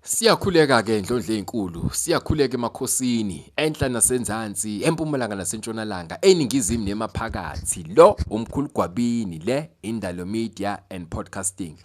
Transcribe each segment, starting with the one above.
Siyakhuleka-ke Ndlondlo ey'nkulu, siyakhuleka emakhosini, enhla nasenzansi, empumalanga nasentshonalanga, eningizimu nemaphakathi. Lo umkhulu Gwabini, le Indalo Media and Podcasting.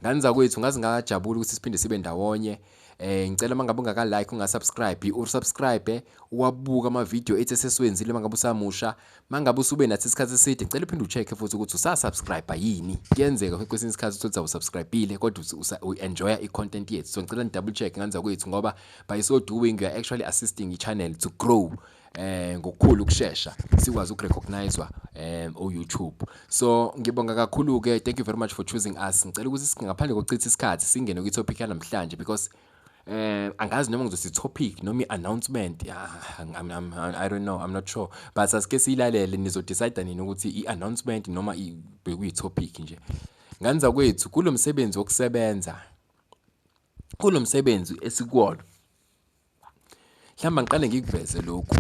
Ngane zakwethu ngaze ngajabula ukuthi siphinde sibe ndawonye. Ngicela uma ngabe ungaka like unga subscribe, u subscribe uwabuka ama video ethu esesiwenzile uma ngabe usamusha. Mangabe usube nathi isikhathi eside ngicela uphinde ucheck futhi ukuthi usasubscribe yini. Kuyenzeka kwesinye isikhathi uthole ukuthi awusubscribile kodwa u-enjoya i-content yethu. So ngicela ni double check ngane zakwethu ngoba by so doing you are actually assisting i-channel to grow ngokukhulu ukushesha sikwazi ukurecognizewa o-YouTube. So ngibonga kakhulu ke, thank you very much for choosing us. Ngicela ukuthi ngaphandle kokuchitha isikhathi singene kwi-topic yanamhlanje because angazi noma ngizothi topic noma i-announcement, I don't know, I'm not sure, but asike siyilalele, nizodecide nini ukuthi i-announcement noma bekuyi-topic nje. Ngane zakwethu, kulo msebenzi wokusebenza, kulo msebenzi esikuwona, mhlawumbe ngiqale ngikuveze lokhu,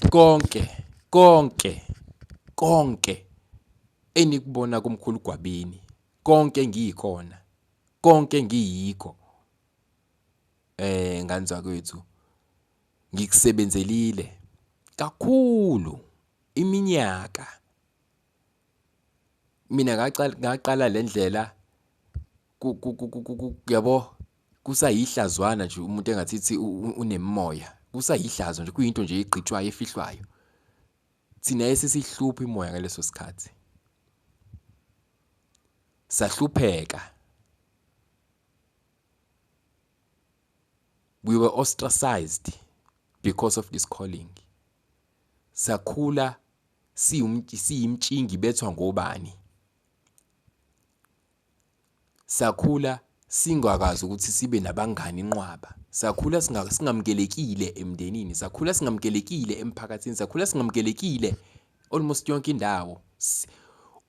konke konke konke enikubona kumkhulu Gwabini, konke engiyikhona, konke engiyikho, ngane zakwethu, ngikusebenzelile kakhulu iminyaka. Mina ngaqala le ndlela yabo kusayihlazwana nje umuntu engathithi unemimoya, kusayihlazo nje kuyinto nje egqitshwayo efihlwayo. Thina esisihlupha imoya ngaleso sikhathi. Sahlupheka. We were ostracized because of this calling. Sakhula siyimtshingi bethwa ngobani. Sakhula singakazi ukuthi sibe nabangani inqwaba. Sakhula singamukelekile emndenini, sakhula singamukelekile emphakathini, sakhula singamukelekile almost yonke indawo.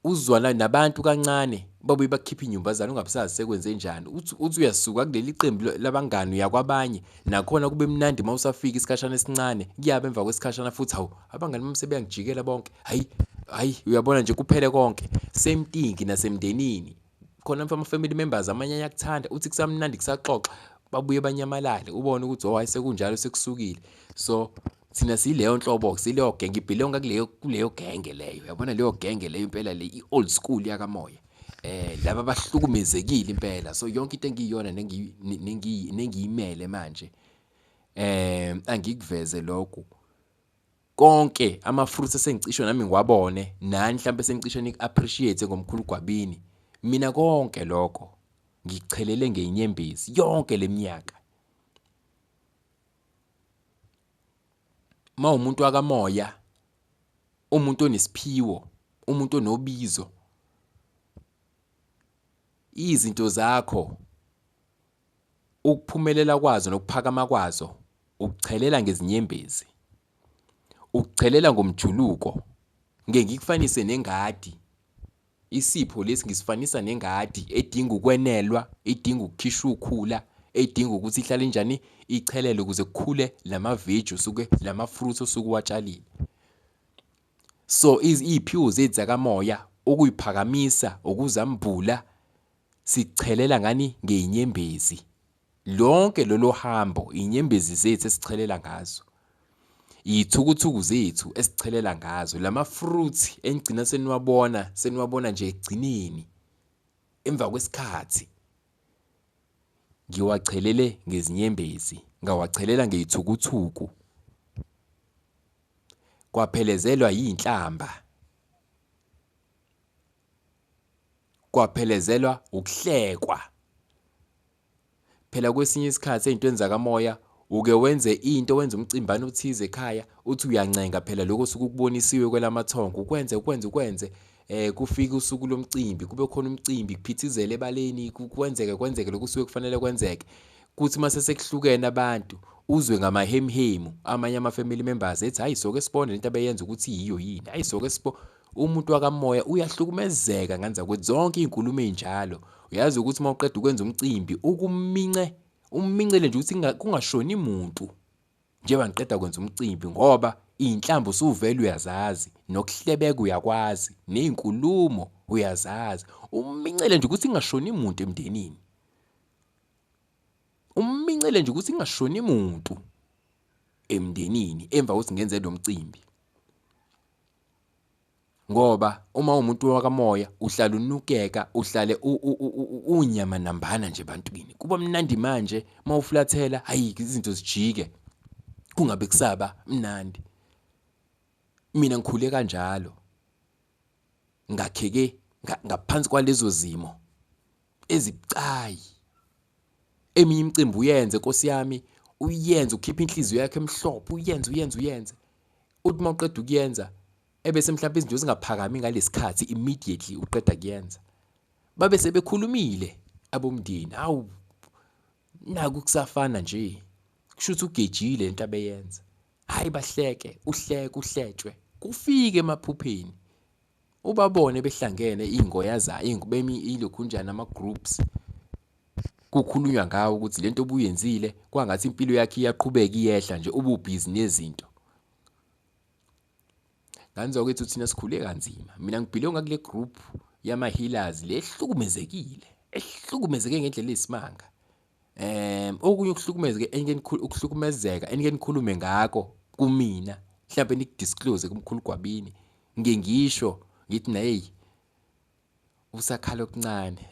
Uzwana nabantu kancane babuye bakukhiphe inyumbazane ungabusazi sekwenze njani. Uthi uyasuka kuleli qembu labangani uya kwabanye, nakhona kube mnandi uma usafika isikhashana esincane, kuyabe emva kwesikhashana futhi hawu abangani bami sebeyangijikela bonke. Hhayi, hhayi uyabona nje kuphele konke. Same thing nasemndenini. Khona ama-family members amanye ayakuthanda uthi kusamnandi kusaxoxa babuye banyamalale ubone ukuthi oh hhayi sekunjalo sekusukile. So thina siyileyo nhlobo sileyo genge ibhilonga kuleyo kuleyo genge leyo yabona leyo genge leyo impela le i-old school yakamoya. Laba abahlukumezekile impela so yonke into engiyiyona nengiyimele manje angikuveze lokhu. Konke ama-fruits esengicishe nami ngiwabone nani mhlampe senicishe niku-appreciate ngomkhulu Gwabini. Mina konke lokho ngichelele ngenyembezi yonke leminyaka. Uma umuntu wakamoya, umuntu onesiphiwo, umuntu onobizo, izinto zakho ukuphumelela kwazo nokuphakama kwazo ukuchelela ngezinyembezi, ukuchelela ngomjuluko. Ngeke ngikufanise nengadi. Isipho lesi ngisifanisa nengadi edinga ukwenelwa, edinga ukukhishwa ukhula, edinga ukuthi ihlale injani, ichelelwe ukuze kukhule lama-veg osuke, lama-fruits osuke uwatshalile. So iy'phiwo zethu zakamoya ukuy'phakamisa, ukuzambula, sichelela ngani? Ngey'nyembezi. Lonke lolo hambo iy'nyembezi zethu esichelela ngazo. Iy'thukuthuku zethu esichelela ngazo. Lama fruits enigcina seniwabona, seniwabona nje ekugcineni emva kwesikhathi. Ngiwachelele ngezinyembezi, ngawachelela ngey'thukuthuku. Kwaphelezelwa yiy'nhlamba. Kwaphelezelwa ukuhlekwa. Phela kwesinye isikhathi ey'ntweni zakamoya uke wenze into, wenze umcimbana othize ekhaya, uthi uyancenga phela lokho osuke ukubonisiwe kwelamathongo, ukwenze ukwenze ukwenze kufike usuku lomcimbi, kube khona umcimbi, kuphithizele ebaleni, kwenzeke kwenzeke lokhu osuke kufanele kwenzeke. Kuthi uma sesekuhlukene abantu, uzwe ngamahemuhemu amanye ama-family members ethi hhayi soke sibone lento abeyenza ukuthi yiyo yini, hhayi soke sibone. Umuntu wakamoya uyahlukumezeka ngane zakwethu, zonke iy'nkulumo ey'njalo. Uyazi ukuthi uma uqeda ukwenza umcimbi ukumince, umincele nje ukuthi kungashoni muntu njengoba ngiqeda kwenza umcimbi ngoba iy'nhlamvu usuvele uyazazi, nokuhlebeka uyakwazi, ney'nkulumo uyazazi. Umincele nje ukuthi kungashoni muntu emndenini. Ummincele nje ukuthi kungashoni muntu emndenini emva kokuthi ngenze lo mcimbi. Ngoba uma uwumuntu wakamoya uhlala unukeka, uhlale unyama nambana nje ebantwini. Kuba mnandi manje uma uflathela, hhayi izinto zijike kungabe kusaba mnandi. Mina ngikhule kanjalo, ngakheke ngaphansi kwalezo zimo ezibucayi. Eminye imicimbi uyenze Nkosi yami, uyenze ukhiphe inhliziyo yakho emhlophe, uyenze uyenze uyenze. Uthi uma uqeda ukuyenza ebese mhlawumbe izinto zingaphakami ngalesikhathi immediately uqeda kuyenza. Babe sebekhulumile abomndeni, hawu naku kusafana nje. Kusho ukuthi ugejile lento abeyenza. Hhayi bahleke, uhleke uhletshwe. Kufike emaphupheni. Ubabone behlangene iy'ngoya zayo bemi ilokhunjana ama-groups kukhulunywa ngawo ukuthi lento obuyenzile kwangathi impilo yakhe iyaqhubeka iyehla nje ububhizi nezinto. Ngane zakwethu thina sikhule kanzima. Mina ngibhilonga kule group yama-healers le ehlukumezekile, ehlukumezeke ngendlela eyisimanga. Okunye ukuhlukumezeka enike ukuhlukumezeka enike nikhulume ngako kumina mhlawumbe nikudisclose kumkhulu Gwabini ngike ngisho ngithi na hey usakhala okuncane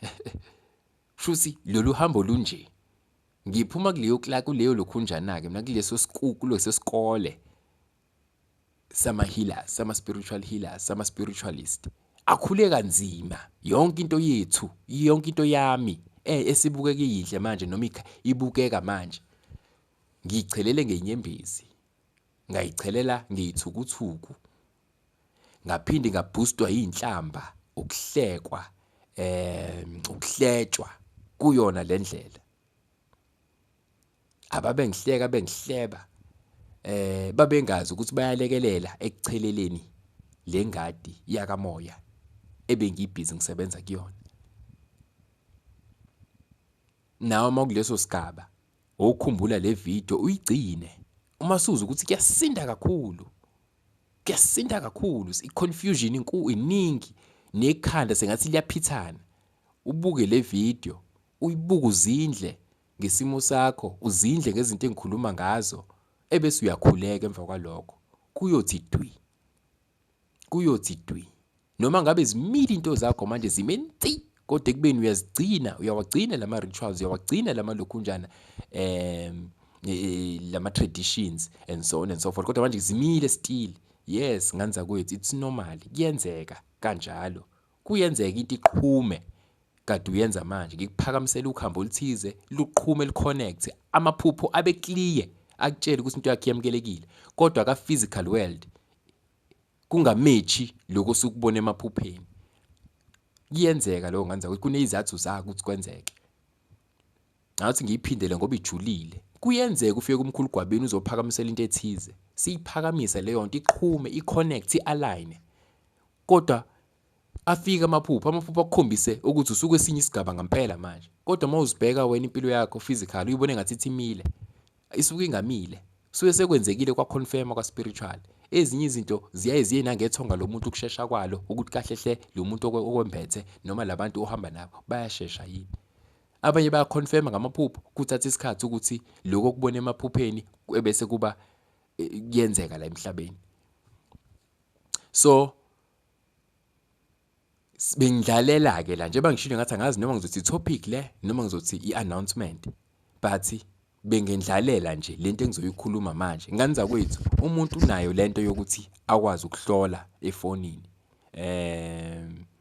shuthi lolu hambo lunje ngiphuma kuleyo kla kuleyo lokhunjana-ke mina kuleso kuleso sikole sama-healers, sama-spiritual healers, sama-spiritualist akhule kanzima yonke into yethu yonke into yami esibukeka iyinhle manje noma ibukeka manje ngiyichelele ngenyembezi ngayichelela ngeyithukuthuku ngaphinde ngabhustwa iy'nhlamba ukuhlekwa ukuhletshwa kuyona le ndlela. Ababengihleka bengihleba babengazi ukuthi bayalekelela ekucheleleni le ngadi yakamoya ebengibhizi ngisebenza kuyona. Nawe uma ukuleso sigaba wokukhumbula le video uyigcine uma suzwa ukuthi kuyasinda kakhulu, kuyasinda kakhulu, i-confusion iningi nekhanda sengathi liyaphithana, ubuke le video uyibuke uzindle ngesimo sakho, uzindle ngezinto engikhuluma ngazo, ebese uyakhuleka emva kwalokho. Kuyothi dwi. Kuyothi dwi. Noma ngabe zimile into zakho manje zime nsi, kodwa ekubeni uyazigcina, uyawagcina lama rituals, uyawagcina lama lokhunjana lama traditions and so on and so forth. Kodwa manje zimile still. Yes, ngane zakwethu, it's normal. Kuyenzeka kanjalo. Kuyenzeka into iqhume kade uyenza manje, ngikuphakamisela ukhambo oluthize luqhume lu-connect, amaphupho abe clear, akutshele ukuthi into yakho yamukelekile, kodwa ka-physical world kungametshi lokho osukubona emaphupheni. Kuyenzeka lokho ngane zakwethu, kuney'zathu zako ukuthi kwenzeke. Ngathi ngiyiphindele ngoba ijulile. Kuyenzeka ufike kumkhulu Gwabini uzophakamisela into ethize, siyiphakamise leyo nto iqhume, i-connect, i-align-e, kodwa afike amaphupho, amaphupho akukhombise ukuthi usukwesinye isigaba ngampela manje. Kodwa uma uzibheka wena impilo yakho physical uyibone ngathi ithi imile, isuke ingamile. Kusuke sekwenzekile kwa-confirm kwa-spiritual. Ezinye izinto ziyaye ziye nangethonga lomuntu ukushesha kwalo ukuthi kahle hle lo muntu okwembethe noma labantu ohamba nabo bayashesha yini. Abanye baya-confirm ngamaphupho, kuthatha isikhathi ukuthi lokho okubona emaphupheni ebese kuba kuyenzeka la emhlabeni. So bengidlalela ke la njengoba ngishilo ngathi angazi noma ngizothi topic le noma ngizothi i-announcement, but bengendlalela nje lento engizoyikhuluma manje. Ngane zakwethu, umuntu unayo lento yokuthi akwazi ukuhlola efonini.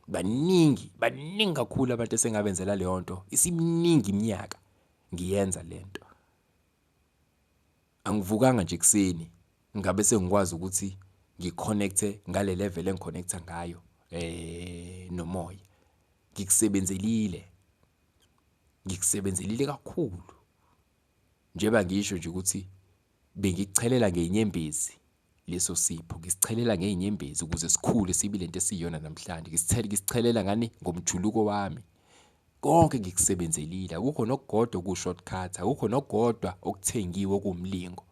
Baningi, baningi kakhulu abantu esengabenzela leyo nto, isiminingi iminyaka ngiyenza lento. Angivukanga nje ekuseni ngabe sengikwazi ukuthi ngi-connect-e ngale level engi-connect-a ngayo nomoya. Ngikusebenzelile, ngikusebenzelile kakhulu. Njengoba ngisho nje ukuthi bengikuchelela ngey'nyembezi leso sipho, ngisichelela ngey'nyembezi ukuze sikhule sibe lento esiyiyona namhlanje. Ngisichelela ngani? Ngomjuluko wami. Konke ngikusebenzelile, akukho nokukodwa okuwu-shortcut, akukho nokukodwa okuthengiwe okuwumlingo.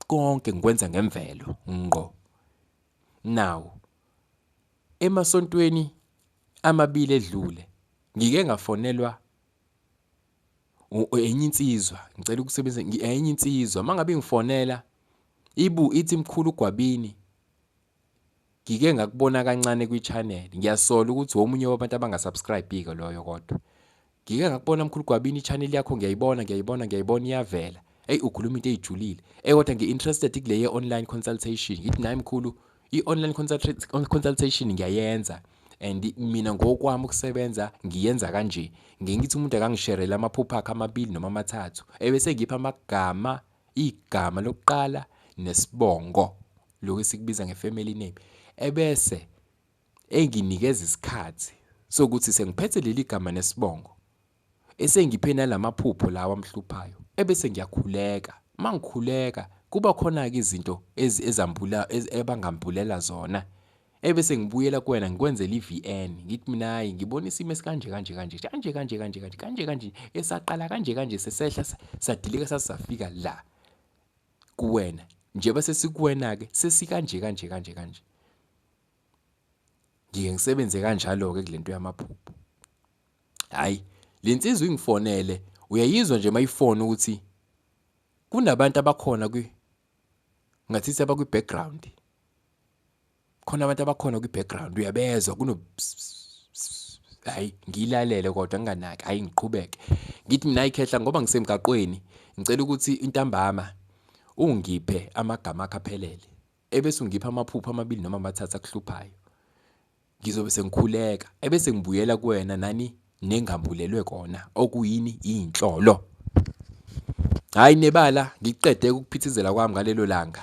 Konke ngikwenza ngemvelo ngqo. Now, emasontweni amabili edlule ngike ngafonelwa Enye insizwa, ngicela ukusebenzisa enye insizwa, uma ngabe ingifonela ibu ithi mkhulu uGwabini ngike ngakubona kancane kwi-channel, ngiyasola ukuthi omunye wabantu abanga-subscribe-ke loyo kodwa. Ngike ngakubona mkhulu Gwabini i-channel yakho ngiyayibona ngiyayibona ngiyayibona iyavela. Eyi ukhuluma into eyijulile. Eyi kodwa ngi-interested kule ye-online consultation. Ngithi nayi mkhulu i-online consultation ngiyayenza and mina ngokwami ukusebenza ngiyenza kanje. Ngike ngithi umuntu akangisherele amaphupho akhe amabili noma amathathu ebese ngipha amagama, igama lokuqala nesibongo lokhu esikubiza nge-family name ebese enginikeza isikhathi sokuthi sengiphethe leli gama nesibongo esengiphe nalamaphupho lawa amhluphayo ebese ngiyakhuleka mangikhuleka kuba khona-ke izinto ezambula abangambulela zona ebese ngibuyela kuwena ngikwenzela i-VN ngithi mina hayi ngibona isimo esikanje kanje kanje kanje kanje kanje kanje kanje kanje esaqala kanje kanje sesehla sadilika sasafika la kuwena njengoba sesikuwena-ke sesikanje kanje kanje kanje. Ngike ngisebenze kanjalo-ke kule nto yamaphupho. Hhayi, le nsizwa ingifonele, uyayizwa nje uma ifona ukuthi kunabantu abakhona kwi, ngathithi abakwi-background. Khona abantu abakhona kwi-background, uyabezwa kuno hhayi ngiyilalele kodwa nginganaki, hhayi ngiqhubeke. Ngithi mina hhayi khehla ngoba ngisemgaqweni, ngicela ukuthi intambama ungiphe amagama akho aphelele. Ebese ungipha amaphupho amabili noma amathathu akuhluphayo. Ngizobe sengikhuleka, ebese ngibuyela kuwena nani nengambulelwe kona, okuyini iy'nhlolo. Hhayi nebala ngiqede ukuphithizela kwami ngalelo langa,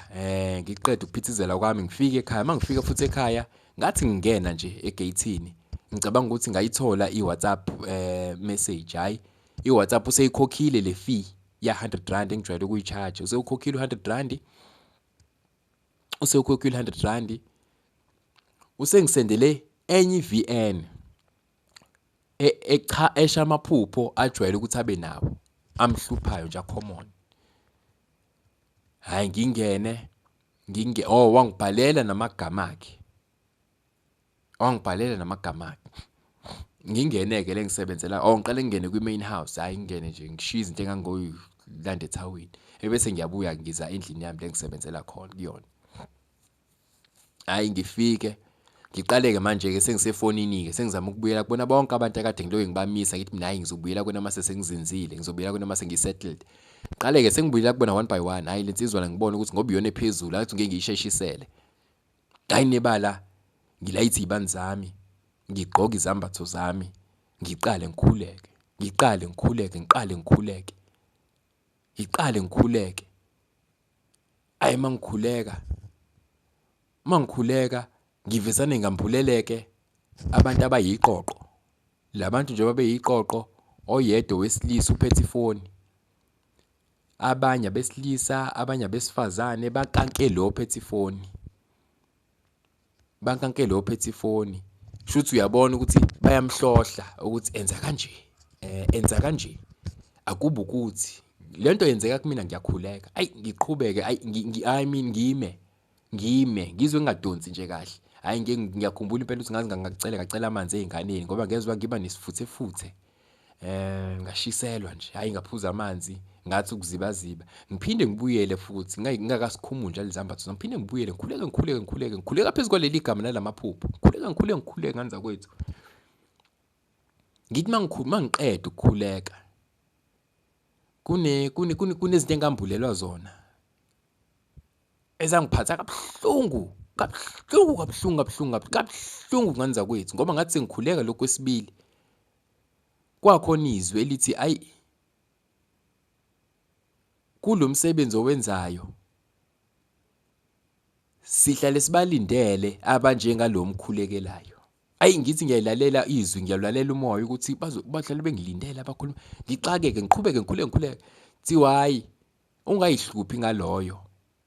ngiqede ukuphithizela kwami ngifike ekhaya. Uma ngifika futhi ekhaya ngathi ngingena nje egeyithini ngicabanga ukuthi ngayithola i-WhatsApp message, hhayi i-WhatsApp useyikhokhile le fee ya-hundred rand engijwayele ukuyi-charge-a, usewukhokhile u-hundred randi. Usewukhokhile u-hundred randi, usengisendele enye i-V_N echa esho amaphupho ajwayele ukuthi abe nawo amhluphayo nje a-common. Hhayi ngingene oh wangibhalela namagama akhe. Wangibhalela namagama akhe. Ngingene-ke le ngisebenzela, oh ngiqale ngingene kwi-main house, hhayi ngingene nje ngishiye izinto engangiyoyilanda ethawini. Ebese ngiyabuya ngiza endlini yami le engisebenzela khona kuyona. Hhayi ngifike, ngiqale-ke manje-ke sengisefonini-ke sengizama ukubuyela kubona bonke abantu ekade ngilokhu ngibamisa ngithi mina hhayi ngizobuyela kubona mase sengizinzile, ngizobuyela kubona mase ngi-settled. Ngiqale-ke sengibuyela kubona one by one, hhayi le nsizwa ngibone ukuthi ngoba iyona ephezulu angithi ngeke ngiyisheshisele. Hhayi nebala ngilayithe iy'bani zami, ngigqoke izambatho zami, ngiqale ngikhuleke, ngiqale ngikhuleke, ngiqale ngikhuleke, ngiqale ngikhuleke. Hhayi uma ngikhuleka, uma ngikhuleka ngivesane ngambuleleke abantu abayiqoqo. La bantu njengoba beyiqoqo, oyedwa wesilisa uphethe ifoni. Abanye abesilisa, abanye abesifazane bakanke lo ophethe ifoni. Bakanke lo ophethe ifoni. Shuthi uyabona ukuthi bayamhlohla ukuthi enza kanje, enza kanje. Akube ukuthi le nto yenzeka kumina ngiyakhuleka. Ayi ngiqhubeke, ayi I mean ngime. Ngime, ngizwe ngingadonsi nje kahle. Hhayi ngike ngiyakhumbula impela ukuthi ngaze ngacela ngacela amanzi ey'nganeni ngoba ngezwa ngiba nesifuthefuthe. Ngashiselwa nje, hhayi ngaphuza amanzi ngathi ukuzibaziba. Ngiphinde ngibuyele futhi ngingakasikhumuli njalo izambatho zami, ngiphinde ngibuyele ngikhuleke ngikhuleke ngikhuleke ngikhuleka phezu kwaleli gama nalamaphupho. Ngikhuleka ngikhuleke ngikhuleke ngane zakwethu. Ngithi uma ngiqeda ukukhuleka kunezinto engambulelwa zona. Ezangiphatha kabuhlungu, kabuhlungu, kabuhlungu, kabuhlungu, kabuhlungu ngane zakwethu ngoba ngathi sengikhuleka lokhu kwesibili kwakhona izwi elithi ayi kulo msebenzi owenzayo sihlale sibalindele abanjengalo mkhulekelayo. Ayi ngithi ngiyayilalela izwi ngiyalalela umoya ukuthi bahlale bengilindele abakhuluma ngixakeke ngiqhubeke ngikhuleke ngikhuleke kuthiwa hhayi Ungayihluphi ngaloyo,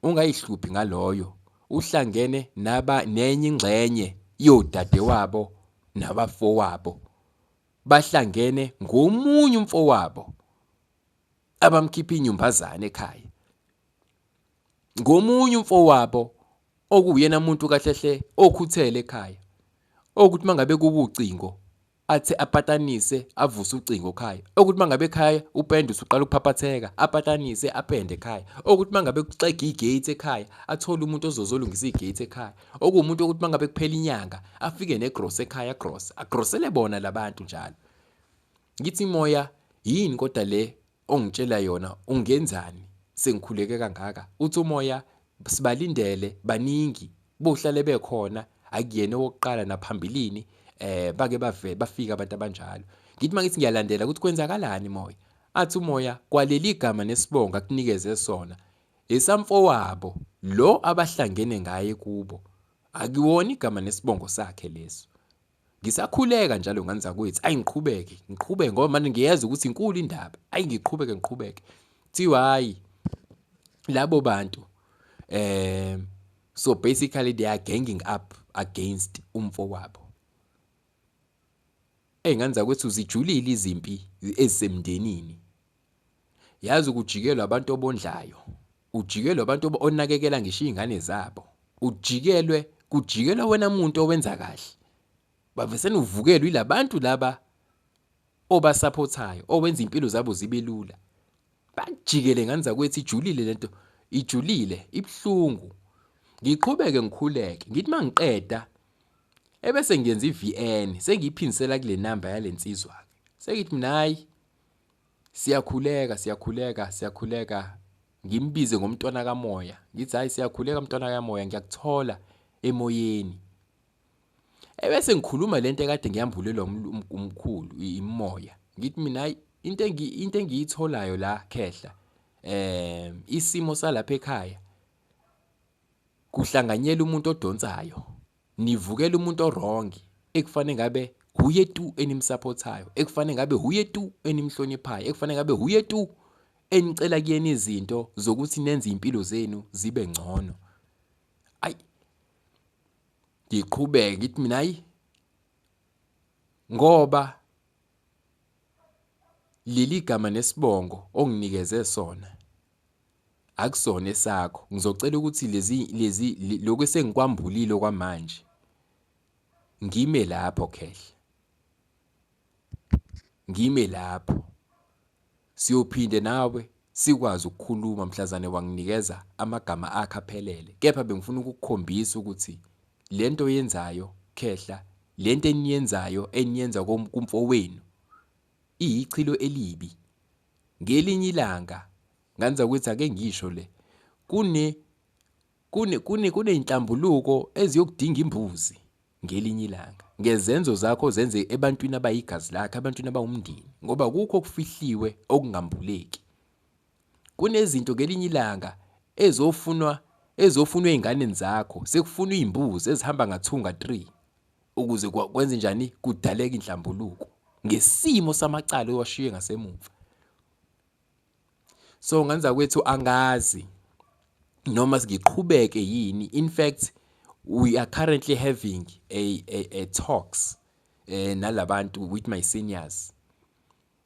ungayihluphi ngaloyo, uhlangene naba nenye ingxenye yodadewabo nabafowabo. Bahlangene ngomunye umfowabo abamkhipha inyumbazane ekhaya. Ngomunye umfowabo okuwuyena muntu kahle hle okhuthele ekhaya. Okuthi mangabe kuba ucingo. Athe apatanise avuse ucingo ekhaya. Okuthi mangabe ekhaya upende usuqala ukuphaphatheka, apatanise apende ekhaya. Okuthi mangabe kuxega igate ekhaya, athole umuntu ozozolungisa igate ekhaya. Okuwumuntu okuthi mangabe kuphela inyanga, afike negrosa ekhaya agrose. Agrosele bona labantu njalo. Ngithi moya yini kodwa le ongitshela yona ungenzani sengikhuleke kangaka? Uthi umoya sibalindele baningi bohlale bekhona akuyena owokuqala naphambilini bake bave bafika abantu abanjalo. Ngithi mangithi ngiyalandela ukuthi kwenzakalani moya? Athi umoya kwaleli gama nesibongo akunikeze sona esamfowabo lo abahlangene ngaye kubo akuwona igama nesibongo sakhe leso. Ngisakhuleka njalo ngane zakwethu, ayi ngiqhubeke, ngiqhubeke ngoba manje ngiyezwa ukuthi inkulu indaba. Ayi ngiqhubeke ngiqhubeke. Kuthiwa hhayi labo bantu so basically they are ganging up against umfowabo. Eyi ngane zakwethu zijulile izimpi ezisemndenini. Yazi ukujikelwa abantu obondlayo, ujikelwe abantu onakekela ngisho iy'ngane zabo, ujikelwe kujikelwa wena muntu owenza kahle. Bavesane uvukelwe yilabantu laba obasaphothayo, owenza iy'mpilo zabo zibe lula. Bakujikele ngane zakwethu ijulile lento, ijulile, ibuhlungu. Ngiqhubeke ngikhuleke, ngithi uma ngiqeda ebese ngiyenza i-V_N, sengiyiphindisela kule namba yale nsizwa-ke. Sengithi mina hhayi Siyakhuleka, siyakhuleka, siyakhuleka. Ngimbize ngomntwana kamoya. Ngithi hayi siyakhuleka mntwana kamoya ngiyakuthola emoyeni. Ebese ngikhuluma lento ekade ngiyambulelwa umkhulu imoya. Ngithi mina hayi into into engiyitholayo la khehla isimo salapha ekhaya kuhlanganyela umuntu odonsayo. Nivukela umuntu o-wrong ekufanele ngabe huye tu enimsaphothayo, ekufanele ngabe huye tu enimhloniphayo, ekufanele ngabe huye tu enicela kuyena izinto zokuthi nenze iy'mpilo zenu zibe ngcono. Ayi, ngiqhubeke ngithi mina ayi ngoba leli gama nesibongo onginikeze sona akusona esakho. Ngizocela ukuthi lezi lezi lokhu esengikwambulile okwamanje ngime lapho khehla. Ngime lapho. Siyophinde nawe sikwazi ukukhuluma mhlazane wanginikeza amagama akhe aphelele. Kepha bengifuna ukukukhombisa ukuthi lento oyenzayo khehla, lento eniyenzayo eniyenza kumfowenu iyichilo elibi. Ngelinye ilanga ngane zakwethu ake ngisho le kune kune kune kuney'nhlambuluko eziyokudinga imbuzi ngelinye ilanga ngezenzo zakho ozenze ebantwini abayigazi lakho, ebantwini abawumndeni ngoba kukho okufihliwe okungambuleki. Kunezinto ngelinye ilanga ezofunwa ezofunwa ey'nganeni zakho sekufunwa iy'mbuzi ezihamba nga-two nga-three ukuze kwenze njani kudaleke inhlambuluko ngesimo samacala owashiye ngasemuva. So ngane zakwethu angazi noma ngiqhubeke yini in fact we are currently having a talks nalabantu with my seniors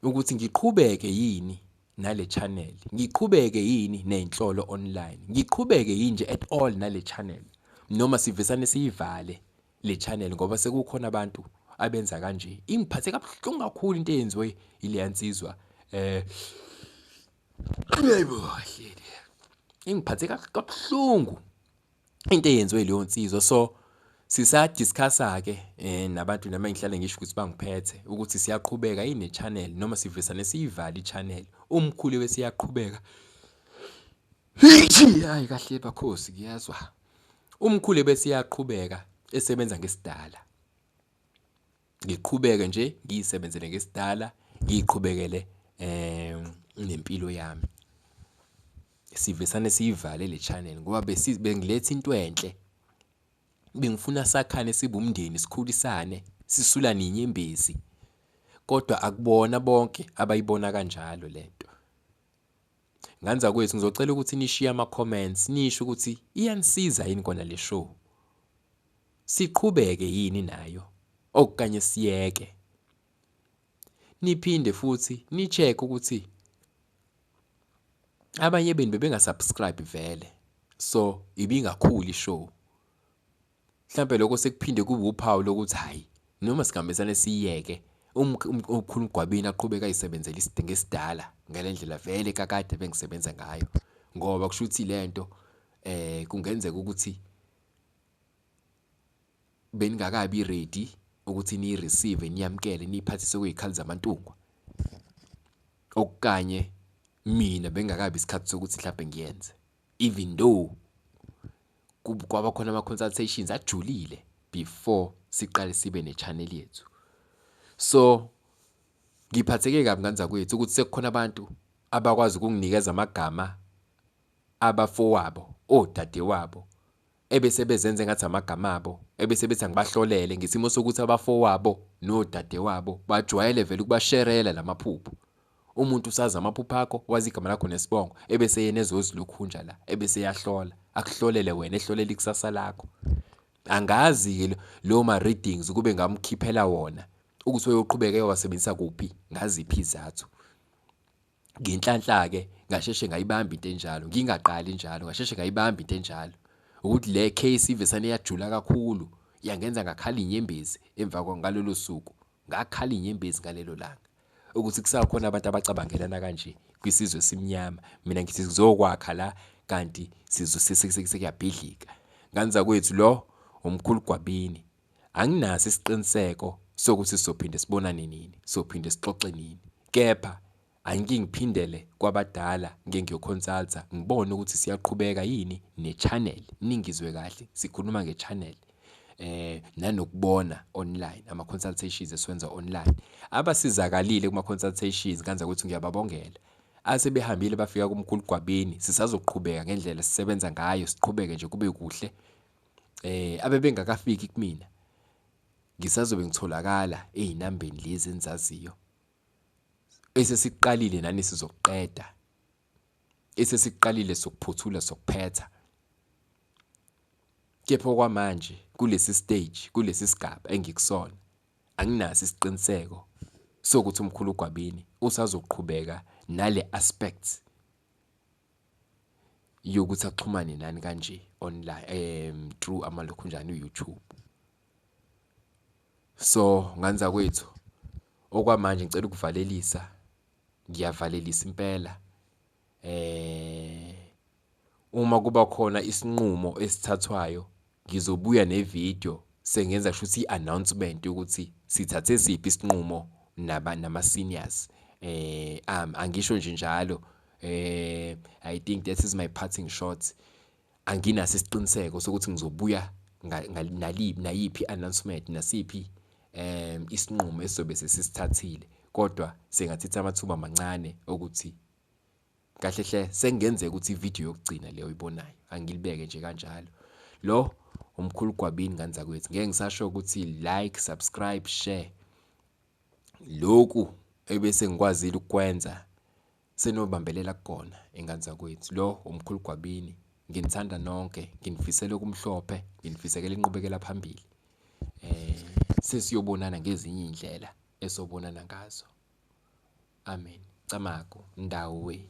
ukuthi ngiqhubeke yini nale channel, ngiqhubeke yini ney'nhlolo online, ngiqhubeke yini nje at all nale channel noma sivesane siyivale le channel ngoba sekukhona abantu abenza kanje. Ingiphathe kabuhlungu kakhulu into eyenziwe ileya nsizwa yebo hleli. Ingiphathe kabuhlungu into eyenziwe leyo nsizwa so sisa-discuss-a-ke nabantu noma engihlale ngisho ukuthi bangiphethe ukuthi siyaqhubeka yini ne-channel noma sivesane siyivale i-channel. Umkhulu bese iyaqhubeka. Hayi kahle bakhosi kuyezwa. Umkhulu bese iyaqhubeka esebenza ngesidala. Ngiqhubeke nje ngiyisebenzele ngesidala, ngiyiqhubekele nempilo yami. Sivesane siyivale le channel ngoba bengiletha into enhle. Bengifuna sakhane sibe umndeni, sikhulisane, sisulane iy'nyembezi. Kodwa akubona bonke abayibona kanjalo lento. Ngane zakwethu ngizocela ukuthi nishiye ama-comments nisho ukuthi iyanisiza yini kona le show. Siqhubeke yini nayo okanye siyeke. Niphinde futhi ni-check ukuthi abanye benu bebenga-subscribe vele so ibingakhuli i-show. Mhlampe lokho sekuphinde kube uphawu lokuthi hhayi noma singahambisane siyeke. Umkhulu Gwabini aqhubeke ayisebenzele isidingo esidala ngale ndlela vele kakade bengisebenza ngayo, ngoba kusho ukuthi lento kungenzeka ukuthi beningakabi ready ukuthi niyi-receive, niyamukele, niyiphathise okwezikhali zamantungwa. Okanye mina bengakabi isikhathi sokuthi mhlambe ngiyenze, even though kwaba khona ama-consultations ajulile before siqale sibe ne-channel yethu. So ngiphatheke kabi ngane zakwethu ukuthi sekukhona abantu abakwazi ukunginikeza amagama abafowabo, odadewabo, ebese bezenza engathi amagama abo, ebese bethi angibahlolele ngesimo sokuthi abafowabo nodadewabo bajwayele vele ukubasherela lamaphupho. Umuntu usazi amaphupho akho, wazi igama lakho nesibongo, ebese yena ezozilukhunja la, ebese eyahlola, akuhlolele wena, ehlolela ikusasa lakho. Angazi-ke lo ma-readings kube ngamkhiphela wona ukuthi uyoqhubeka eyowasebenzisa kuphi, ngaziphi izathu. Ngenhlanhla-ke ngasheshe ngayibamba into enjalo, ngingaqali njalo, ngasheshe ngayibamba into enjalo. Ukuthi le case ivesane yajula kakhulu, yangenza ngakhala inyembezi emva ngalolo suku. Ngakhala inyembezi ngalelo langa. Ukuthi kusakhona abantu abacabangelana kanje kwisizwe esimnyama. Mina ngithi sizokwakha la kanti sekuyabhidlika. Ngane zakwethu, lo umkhulu Gwabini. Anginaso isiqiniseko sokuthi sizophinde sibonane nini, sizophinde sixoxe nini. Kepha angike ngiphindele kwabadala ngike ngiyoconsulta ngibone ukuthi siyaqhubeka yini ne-channel. Ningizwe kahle, sikhuluma nge-channel. Nanokubona online, ama-consultations esiwenza online. Abasizakalile kuma-consultations ngane zakwethu ngiyababongela. Asebehambile bafika kumkhulu Gwabini, sisazoqhubeka ngendlela sisebenza ngayo, siqhubeke nje kube kuhle. Abebengakafiki kumina ngisazobe ngitholakala ezinambeni lezi enizaziyo. Esesiqalile nani sizokuqeda, esesiqalile sokuphothula sokuphetha. Kepha okwamanje kulesi stage, kulesi sigaba engikusona, anginaso isiqiniseko sokuthi umkhulu Gwabini usazoqhubeka nale aspect yokuthi axhumane nani kanje online through amalokhunjani u-YouTube. So ngane zakwethu, okwamanje ngicela ukuvalelisa, ngiyavalelisa impela. Uma kuba khona isinqumo esithathwayo ngizobuya ne-video sengenza shuthi i-announcement yokuthi sithathe siphi isinqumo nama-seniors. Angisho nje njalo, I think that is my parting shot. Anginaso isiqiniseko sokuthi ngizobuya nayiphi i-announcement, nasiphi isinqumo esizobe sesisithathile, kodwa sengathatha amathuba amancane okuthi kahle hle sengenzeka ukuthi ividiyo yokugcina le oyibonayo, angilibeke nje kanjalo. Lo umkhulu Gwabini ngane zakwethu, ngeke ngisasho ukuthi like, subscribe, share. Lokhu ebese ngikwazile ukukwenza senobambelela kukona ingane zakwethu. Lo umkhulu Gwabini, nginithanda nonke, nginifisela okumhlophe, nginifisekela inqubekela phambili. Sesiyobonana ngezinye iy'ndlela esobonana ngazo. Amen. Camagu, Ndawe.